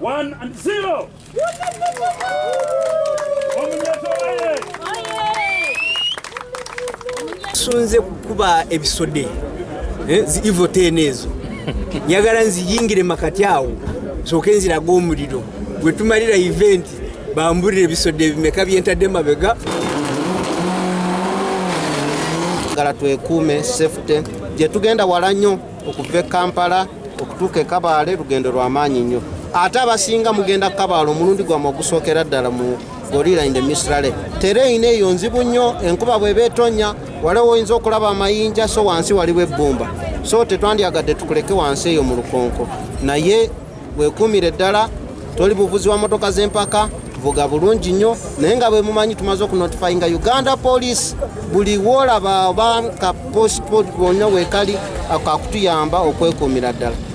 1 and 0. Omunyeto oye! Sunze kukuba ebisode eh, zi Evo 10 ezo njagala nziyingire makati awo nsooke nziraga omuliro gwe tumalira event bambulire ebisode bimeka byentadde mabega. Gala twekuume safety gye tugenda wala nnyo okuva e Kampala okutuuka e Kabaale lugendo lwa maanyi nnyo ate abasinga mugenda Kabaale omulundi gwammwe ogusookera ddala mu Gorilla in the Misrale. Tereyini eyo nzibu nnyo, enkuba bw'eba etonnya waliwo oyinza okulaba amayinja, so wansi waliwo ebbumba, so tetwandyagadde tukuleke wansi eyo mu lukonko, naye weekuumire ddala. Toli muvuzi wa motoka z'empaka, vuga bulungi nnyo, naye nga bwe mumanyi tumaze okunotifyinga Uganda Police buli woolaba oba ka post bwonna weekali akakutuyamba okwekuumira ddala.